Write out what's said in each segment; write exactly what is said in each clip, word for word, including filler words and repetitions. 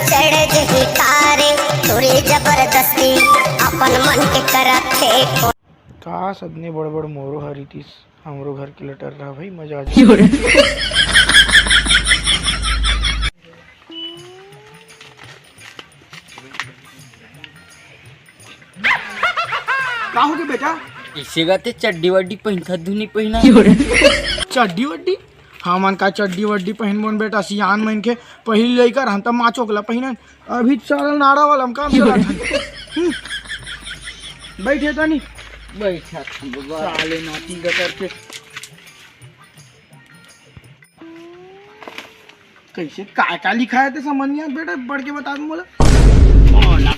चढ़ जही तारे, तोरे जबरदस्ती, अपन मन के करत हे। काश अतने बड़ बड़ मोरो ह रितिस, हमरो घर के लटर रहा भाई, मजा आ जाए। का होगे बेटा? इसे गाते चड्डी वड्डी पहिनथस धुन नइ पहिना। चड्डी वड्डी? हमन का चड्डी वड्डी पहिनबोन बेटा, सियान मन के पहिली लइका रहन त माचोक ला पहिनन, अभी साला नाड़ा वाला म काम चलाथन। हम्म। बइठे तनी। बइठा था बाबा। साले नाती गतर के। कइसे का, का लिखा हे ते समझ नइ आत बेटा, पढ़ के बता दे मोला। मोला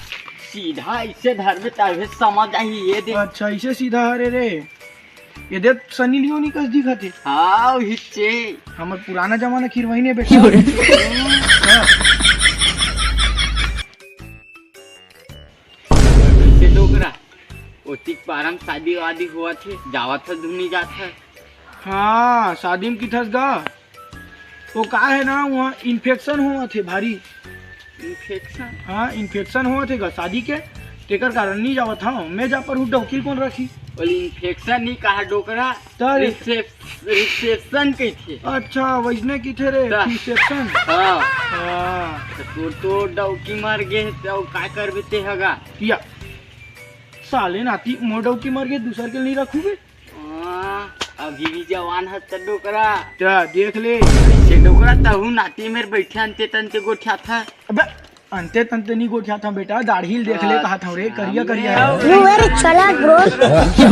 सीधा अइसे धरबे तभे समझ आही, ये देख। अच्छा, अइसे सीधा हरे रे। ये देख सनी लियोनी कस दिखत हे। हाँ, हिच्चे। हमर पुराना जमाना के हीरोइन हे बेटा। हाँ। कइसे डोकरा? ओतिक पारम शादी वादी होवत हे, जावत हे धुन नइ जात हे। हाँ, शादी म किथस गा। वो का हे ना, वहाँ infection होवत हे भारी। Infection? हाँ, infection होवत हे गा शादी के, तेकर कारण नइ जावत हँव। मैं जा पर हूँ, डौकी ल कोन रखही? बोले infection नइ कहा डोकरा, त रे। रिसेप-, reception कहिथे। अच्छा, वइसने कहिथे रे, त। Reception। हाँ। हाँ। त तोर तो डौकी मर गे हे, त अउ का करबे ते ह गा? या। साले नाती, मोर डौकी मर गे, दूसर के नइ रखहूँ बे। हाँ, अभी भी जवान हस त डोकरा। त देख ले। अइसे डोकरा, तहूँ नाती मेर बइठे अंते तंते गोठियाथस। अबे, अंते तंते नइ गोठियाथँव बेटा, दाढ़ी ल देख ले, हाँ, कहाथँव रे, करिया करिया हे। अरे चालाक bro।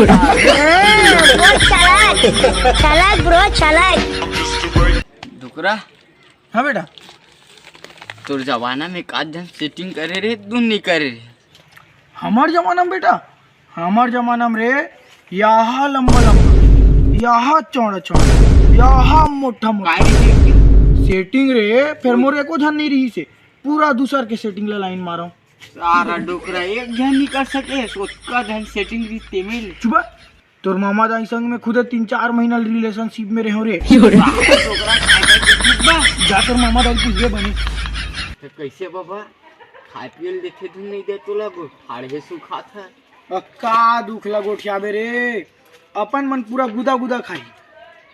हाँ, बहुत चालाक। चालाक bro, चालाक। डोकरा। हाँ बेटा। तोर जमाना में का झन setting करे रहे, धुन नइ करे रहे। हमर जमाना म बेटा, हमर जमाना म रे, यहाँ लंबा लंबा, यहाँ चौड़ा चौड़ा, यहाँ मोटा मोटा। काय रे? Setting रे, फेर मोर एको झन नइ रिहिसे, पूरा दूसर के setting ला line मारँव। सारा डोकरा एक झन नइ कर सके, ओतका झन setting रिहिस ते में ले। चुप। तोर मामा दाई संग में खुदे तीन चार महीना relationship में रहेंव रे। सारा डोकरा खाए खाए के चुप बा। जा तोर मामा दाई पूछ ले बने। त कइसे बाबा? खाए पिए ल देथे धुन नइ दे तोला, गो ठाड़हे सुखाथस। अ, का दुख ला गोठियाबे रे? अपन मन पूरा गुदा गुदा खाही,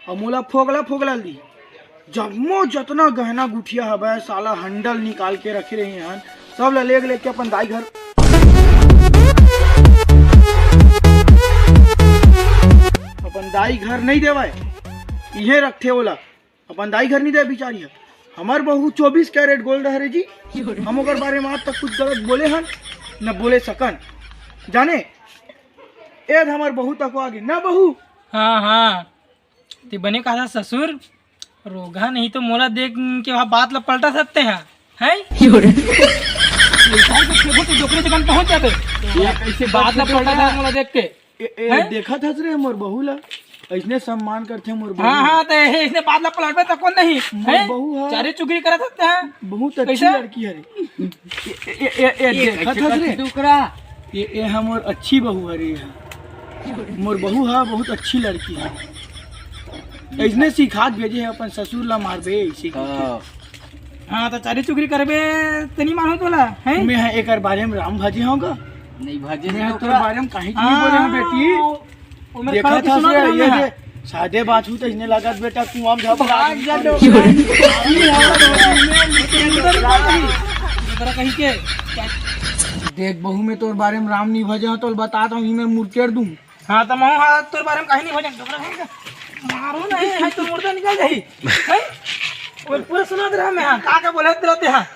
अउ मोला फोगला फोगला ल दिही। जम्मो जतना गहना गुठिया हवय, साला handle निकाल के रखे रहे हन, सब ला लेग लेग के अपन दाई घर, अपन दाई घर नइ देवय, इहें रखथे ओला। अपन दाई घर नइ दे बिचारी ह। हमर बहू चौबीस carat gold हरे जी, हम ओकर बारे में आज तक कुछ गलत बोले हन, न बोले सकन। जाने, ए हमर बहू तक आगे ना बहू। हाँ, हाँ, ते बने कहा ससुर, रोगहा नहीं तो मोला देख के वहाँ बात ला पलटा सकते हैं, हैं? लइका के फेंको तो डोकरे जगन पहुँच जाबे। ये कइसे बात ला पलटा था मोला देख के। ए, ए, हैं? देखत हस रे मोर बहू ला, अइसने सम्मान करथे मोर बहू हाँ, ला। हाँ, त ए, अइसने बात ला पलटबे त कोन नहीं, मोर हैं? बहू ह। चारी चुगरी करत हस ते, हैं? बहुत अच्छी कइसे? लड़की हरे। ए, ए, ए, ए, ए, ये देखत कइसे हस रे? करथे डोकरा? ये, ये ह मोर अच्छी बहू हरे, ये ह। मोर बहू ह बहुत अच्छी लड़की हे। अइसने सिखात भेजे हे अपन ससुर ला मारबे, अइसे करके। हाँ। हाँ, त चारी चुगरी करबे, त नइ मानहूँ तोला, हैं? मैं ह एकर बारे में राम भजे हँव गा। नइ भजे मैं ह तोर बारे में काहीच नइ बोले हँव बेटी। देखत हस रे, ये दे, सादे बाछू त इसने लागत बेटा, कुआं में झपला भाग जा दो। देख बहू, मैं तोर बारे में राम नइ भजे हँव, तोला बतात हँव, इही में मुरकेट दूँ। हाँ, त महूँ हा तोर बारे में काहीं नइ भजन, डोकरा कहीं का। मारो नहीं, है तो मुर्दा निकल जाही। हैं? वो पूरा सुना दे रहा मैं, हाँ, का का बोले रहते हैं।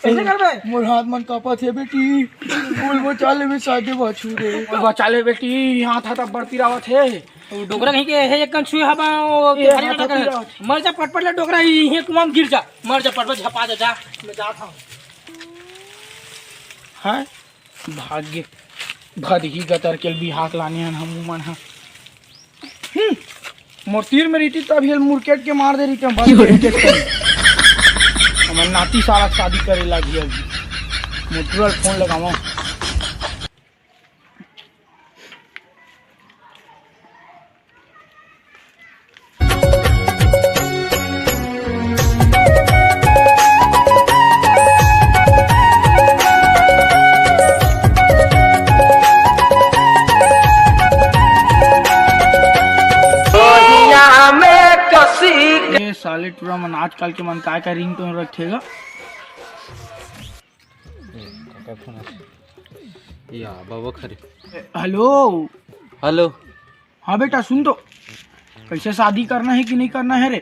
कैसे करबे? मोर हाथ मन कांपत हे बेटी। बोल बचा ले बे सादे बाछू रे। बोल बचा ले बेटी, हाथ हाथ बढ़ती रावत हे। वो डोकरा कहीं के है, एक कन छुए हवा, वो ये भारी हाथ डोकरा। बढ़ती रावत। मर जा पटपट ले डोकरा, ये कुआं में गिर जा। मर जा पटपट, झपा जा, जा। मैं जात हूँ। हाँ? भाग्य भदही गतर के बिहाक लाने हन हम उमन ह। हम्म, मोर तीर में रहितिस त अभी एला मुरकेट के मार दे रहितेंव, बस मुरकेट के। हमर नाती साला के शादी करे लागी अभी। मोटू ल फोन लगावंव। कल के मन काय का रिंगटोन रखेगा। ए, काका फोन आ। या, बाबा खरे। हेलो। हेलो। हाँ बेटा, सुन तो, कैसे शादी करना है कि नहीं करना है रे?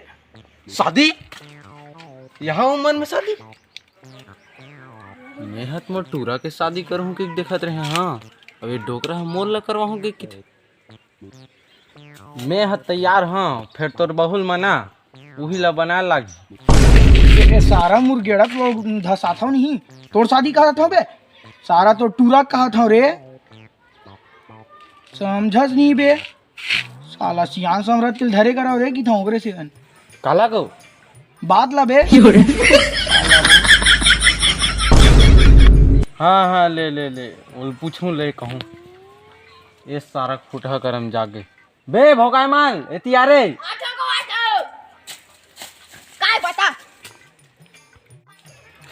शादी? यहाँ उम्र में शादी? मैं हत मोर टूरा के शादी करहूँ कि देखत रहे, हाँ। अब ये डोकरा ह मोर ला करवाहूँ कि किथे। मैं ह तैयार हंव, फेर तोर बहुल मना, उही ला बनाए लागही। ए, सारा मुरगेड़ा तो धसात हव नहीं, तोर शादी कहत हव बे, सारा तो टूरा कहत हव रे, समझस नहीं बे, साला सियान समरत के धरे करव रे कि था ओकरे से काला को? बात ला बे। हाँ, हाँ, ले, ले, ले। ओल पूछूं, ले कहूं। ये सारा खुटहा करम जागे। बे, भोकाय माल, एती आ रे। आ जाओ, आ जाओ। काय बता?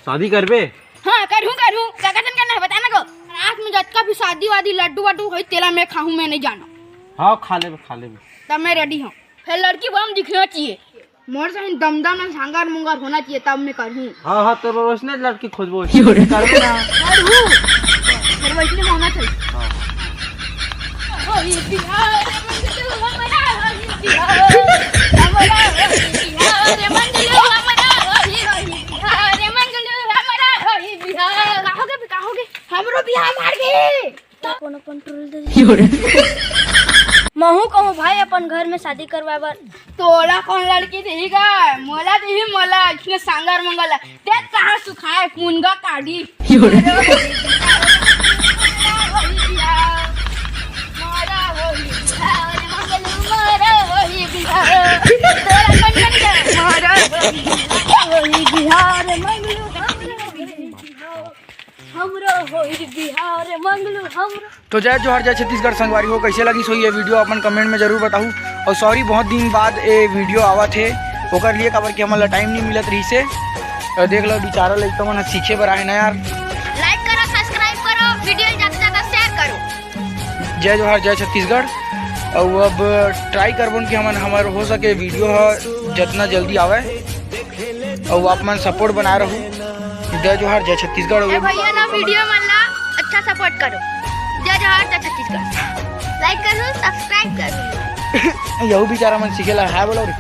शादी करबे? हाँ, करहूँ, करहूँ। काकर सन करना है, बता ना को। रात में जतका भी शादी वादी, लड्डू वड्डू होई, तेला मैं खाहूँ, मैं नहीं जाना। हाँ, खा लेबे, खा लेबे। तब मैं ready हूँ। फिर लड़की बम दिखना चाहिए। मोर सही दमदम में सांगर मुंगर होना चाहिए, तब मैं करहूँ। हाँ, हाँ, तोर वैसने लड़की खोजबो। क्यों रे? करबे ना। करहूँ। फिर वैसने होना चाहिए। हाँ। होई बिहार मंगलू हमारा, होई बिहार, हमारा होई बिहार मंगलू, हमारा होई, होई बिहार मंगलू, हमारा होई बिहार। का होगे, का होगे? हमरो बिहार मार गे। अपन, अपन टुरल दे। महू कहूँ भाई अपन घर में शादी करवाए बर। तोला कौन लड़की देही गा? मोला देही, मोला। इसने सांगर मंगल है। देख कहाँ सुखाए मुनगा काढ़ी। हमरो होई बिहार मंगलू, हमरो। तो जय जोहार, जय छत्तीसगढ़ संगवारी हो, कैसे लगिस होही ये video, अपन comment में जरूर बताहू। और sorry, बहुत दिन बाद ये video आवत हे, ओकर लिए, काबर कि हमन ला time नहीं मिलत रहिस हे। और देख लो, बेचारा लइका मन ह सीखे बर आए ना यार। Like करो, subscribe करो, video ज्यादा से ज्यादा share करो। जय जोहार, जय छत्तीसगढ़। और अब try करबन कि हमन, हमर हो सके video ह जितना जल्दी आवे। अउ आप मन support बनाए रहू। जय जोहार, जय छत्तीसगढ़। ए भैया ना, video मन ला अच्छा support करो। जय जोहार, जय छत्तीसगढ़। Like करो, subscribe करो। यहू बेचारा मन सीखे ला हाय बोलो रे।